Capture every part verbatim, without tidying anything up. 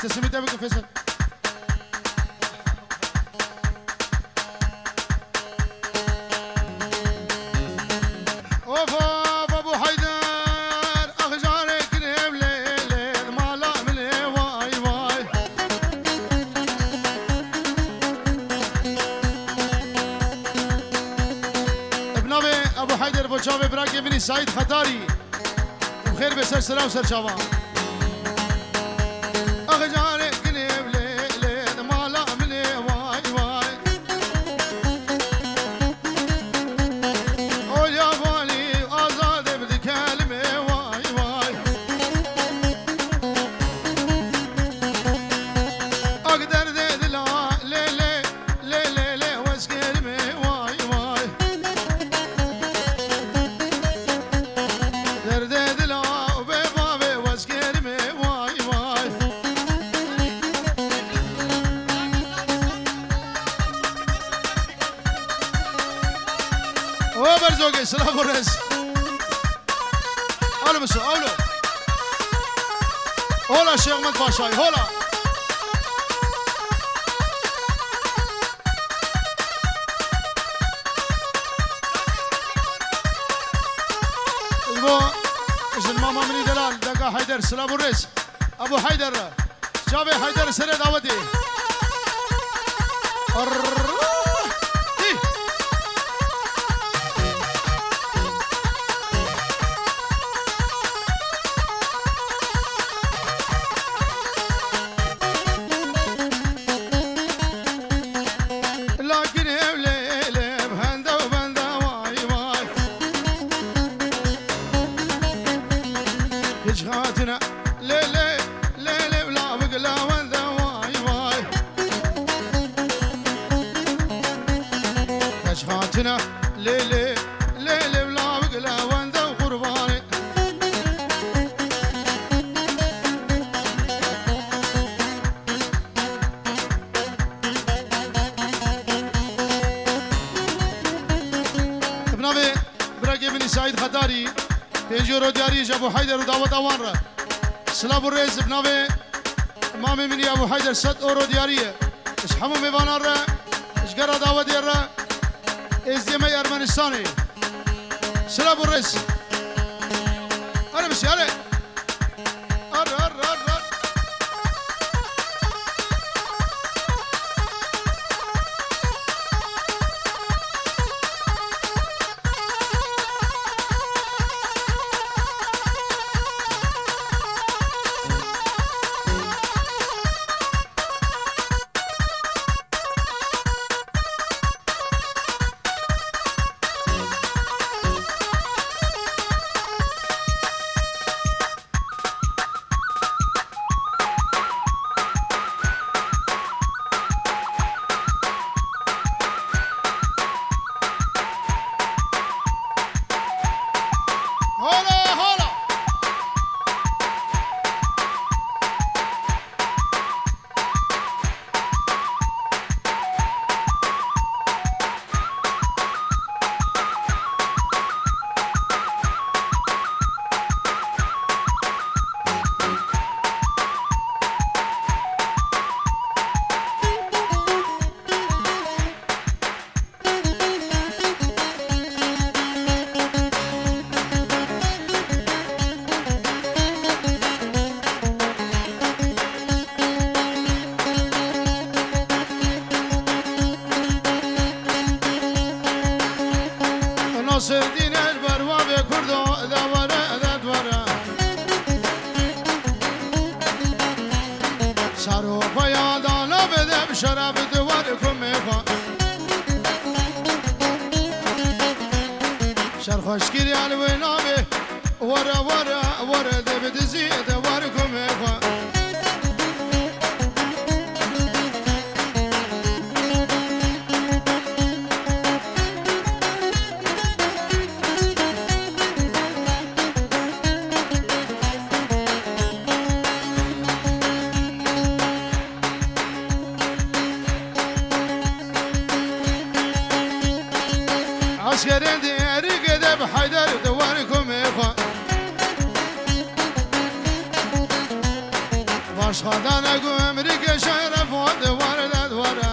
Sesimi de bikin Feysel. Of, of, Ebu Heyder, ax carê girê lê, lê, mala min ê, vay, vay. Bi navê Ebu Heyder bo çavê birakê min î Saîd Xetarî. Bi xêr be ser sira û ser çavan. Ax carê girê lê, lê, mala min ê, vay, vay. Olya valî azadê bi dikelimê, vay, vay. Ak derdê dila, lê, lê, lê, lê, lê, wezgerimê, vay, vay. Derdê dila bê bavê wezgerimê, vay, vay. O berzogê, silav û rêz. Alo Musa, alo. Hola Şêx Ehmed Paşayî, hola. Ji bo jin mama min î delal, dega Heyder, silav û rêz. Ebu Heyder re. Çavê Heyder serê dawetê. Arr-, tî. Lakin ev lê lê hende û bende vay vay. Hiç hatine lê lê lê lê la bigla wende vay vay. Hiç hatine lê lê lê lê la bigla wende qurbanê. Bi navê birakê min î Saîd Xetarî, pêncî euro diyarî ji Ebû Heyder û daweta wan re. Silav û rêz bi navê mamê min î Ebû Heyder sed euro diyarî ye. Ji hemû mêvanan re, ji gera dawetê re, êzdiyê me yê Ermenistanê. Silav û rêz. Erê bisî, erê. Ar, ar, ar, ar. Hola, hola. Nasreddîn el berwavê Kurdo de were, de were. Saro paya dana bide şerab duvar kumê xwe. Şer xweşkirî el wê navê. Were, were, were, de bi dizî de were kumê xwe. Eskerên di erî gede bi Heyder di wer kumê xwe. Baş Xadana ku emrî ke şeref wan de ware de ware.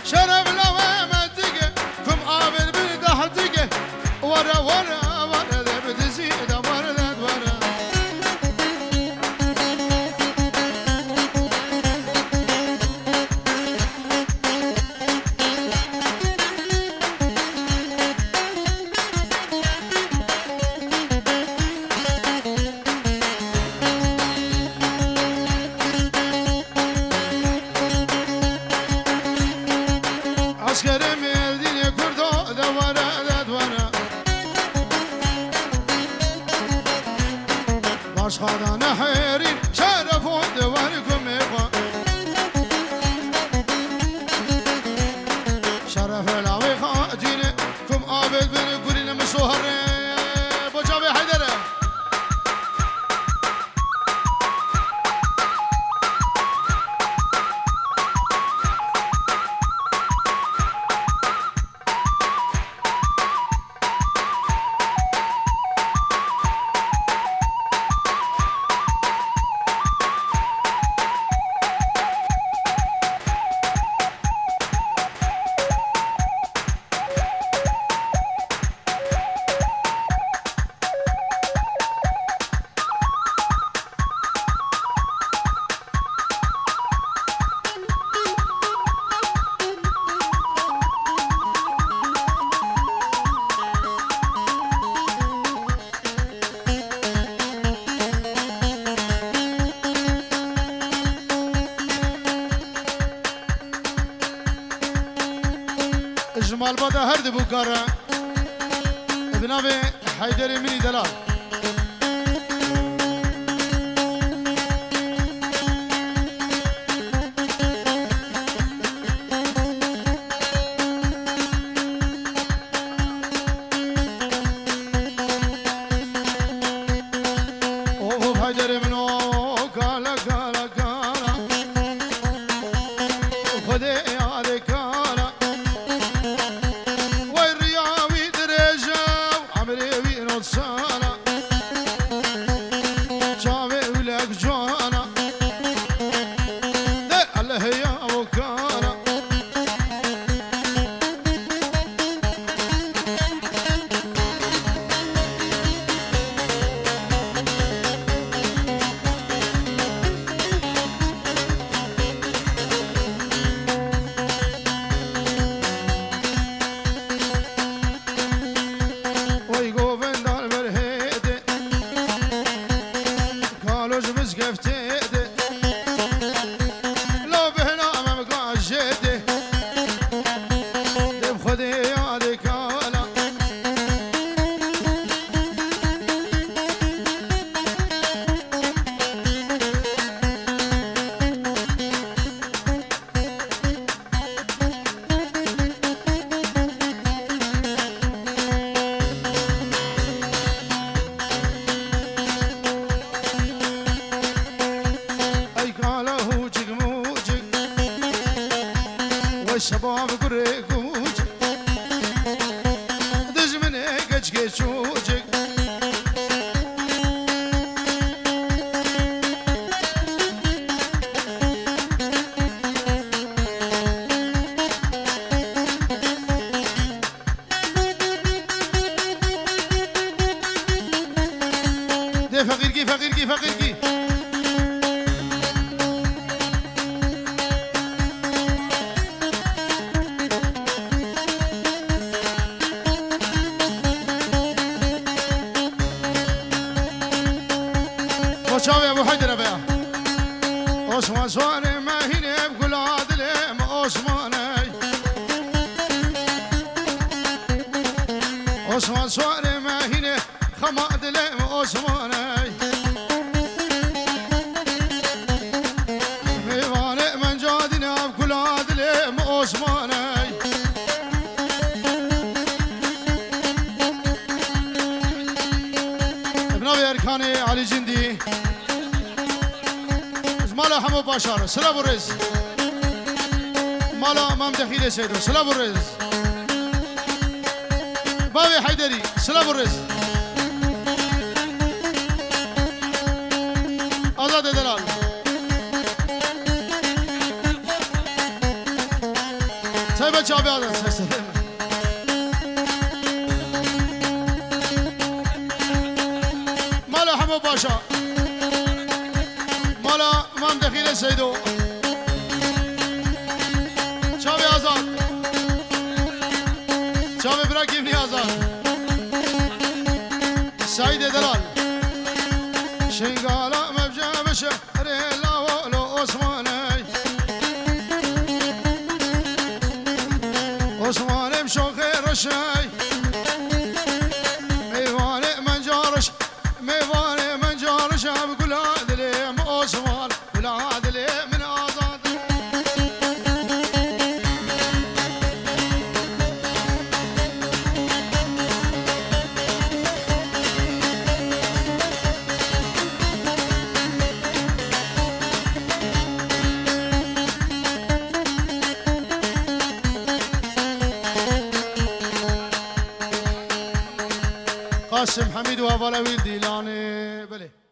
Şeref lawê me dike, kum avêt bir dah dike. Ware, ware, ware de bi dizî de ware de ware. Eskerê Mêrdînê Kurdo de were, de were. Başka da nehêrîn şeref û de were gumê xwe. Şeref lawê xatînê kum avêt bir gurîne misohere. Bo çavê Heydere. Ji malbata her du bûkara. Bi navê Heyderê min î delal. Of, of, Heyderê min o, kala, kala, kala. Xwedê yadê kala. Wey riya wî dirêj e û emrê wî not sala. Çavê wî lek cana. De Eleh ya o kala. Oy govendar berhêdê, kalo ji mizgeftê de. Lo bihna mem gajê de. Dem Xwedê yadê kala. Ey kala hucik mucik, we şebab gurê gucik, dijminê keçkê çûcik. Dê feqîrkî, feqîrkî, feqîrkî. Bo çavê Ebû Heyder e veya. Osman Suarê me hînê bi gula dilê me Osman ey. Osman Suarê me hînê xema dilê me Osman ey. Mêvanê me cadîne bi gula dilê me Osman ey. Bi navê Erkanê Alî Cindî. Ji mala hemû paşar. Silav û rêz. Mala Mam Dexîlê Seydo. Silav û rêz. Bavê Heyderî. Silav û rêz. Delal. Tevbe çabiya da seslerim. Mala Hemo Paşa. Mala Mam Dexîle Seydo. Çavê Azad. Çavê Bira Kîvnî Azad. Seîdê Delal. Şingala mevce bişe rê lawo lo Osmaney. Osmanê şoxê reşey. Meyvanê min cariş, meyvanê min cariş, em gula dilê min Osman, gula dilê min Azad. Qasim Hemîd û hevala wî Dîlanê. Belê.